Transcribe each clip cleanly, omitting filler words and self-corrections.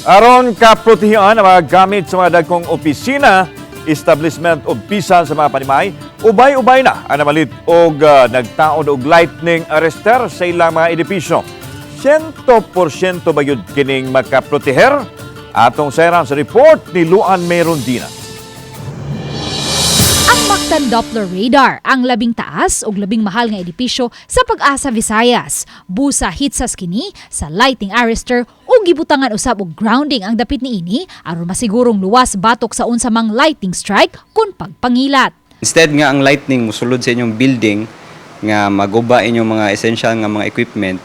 Aron kaprotehian ang mga gamit sa mga dagkong opisina, establishment o bisan sa mga panimay, ubay-ubay na ang namalit og nagtaod og lightning arrester sa ilang mga edipisyo. 100% ba gyud kining makaproteher? Atong sayran sa report ni Luan Merondina. Ang Mactan Doppler Radar ang labing taas ug labing mahal nga edipisyo sa Pag-asa Visayas. Busa hitsas kini sa lightning arrester ug gibutangan usab og grounding ang dapit niini aron masigurong luwas batok sa unsa mang lightning strike kun pagpangilat. Instead nga ang lightning musulod sa inyong building nga maguba inyong mga essential nga mga equipment,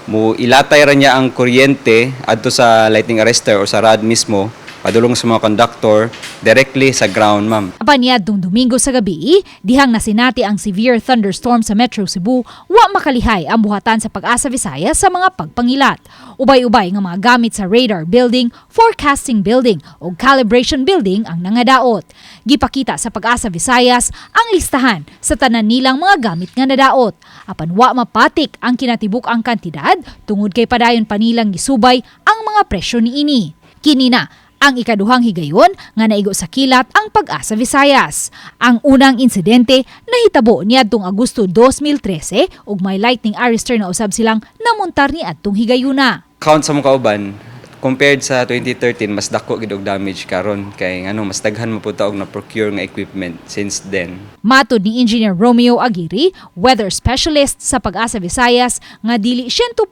mo ilatay ra niya ang kuryente adto sa lightning arrester o sa rod mismo, padulong sa mga conductor directly sa ground, ma'am. Apan niadtong Domingo sa gabi, dihang nasinati ang severe thunderstorm sa Metro Cebu, wa makalihay ang buhatan sa Pag-asa Visayas sa mga pagpangilat. Ubay-ubay nga mga gamit sa radar building, forecasting building ug calibration building ang nangadaot. Gipakita sa Pag-asa Visayas ang listahan sa tanan nilang mga gamit nga nadaot. Apan wa mapatik ang kinatibuk-ang kantidad tungod kay padayon pa nilang gisubay ang mga presyo niini. Kini na ang ikaduhang higayon nga naigo sa kilat ang Pag-asa Visayas. Ang unang insidente nahitabo niadtong Agosto 2013 ug may lightning arrester na usab silang namuntar ni adtong higayuna. Count sa mga kauban, compared sa 2013, mas dako gid og damage karon kay ngano mas daghan mo pud ta og na procure nga equipment since then. Matod ni Engineer Romeo Aguirre, weather specialist sa Pag-asa Visayas, nga dili 100%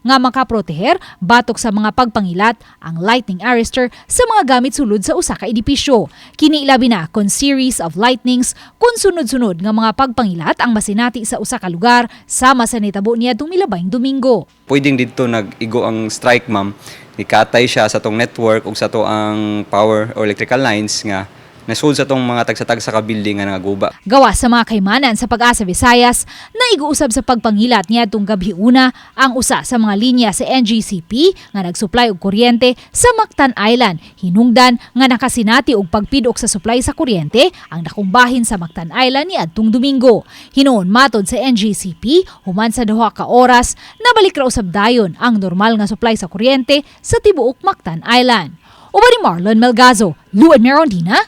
nga makaproteher batok sa mga pagpangilat ang lightning arrester sa mga gamit sulod sa usa ka edipisyo. Kini ilabi na kon series of lightnings, kung sunod-sunod nga mga pagpangilat ang masinati sa usa ka lugar sama sa nitabo niadtong milabayng Domingo. Pwedeng didto nag-igo ang strike, ma'am, nikatay siya sa tong network ug sa to ang power or electrical lines nga nasud sa tong mga tagsa-tagsa ka building nga nangaguba. Gawa sa mga kaymanan sa Pag-asa Visayas, naiguusab sa pagpangilat niadtong gabi una ang usa sa mga linya sa NGCP nga nagsupply og kuryente sa Mactan Island. Hinungdan nga nakasinati og pagpidok sa supply sa kuryente ang dakong bahin sa Mactan Island niadtong Domingo. Hinuon, matod sa NGCP, human sa 2 ka oras, nabalik ra usab dayon ang normal nga supply sa kuryente sa tibuok Mactan Island. Uban ni Marlon Melgazo, Luan Merondina,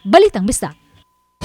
Balitang Bisdak.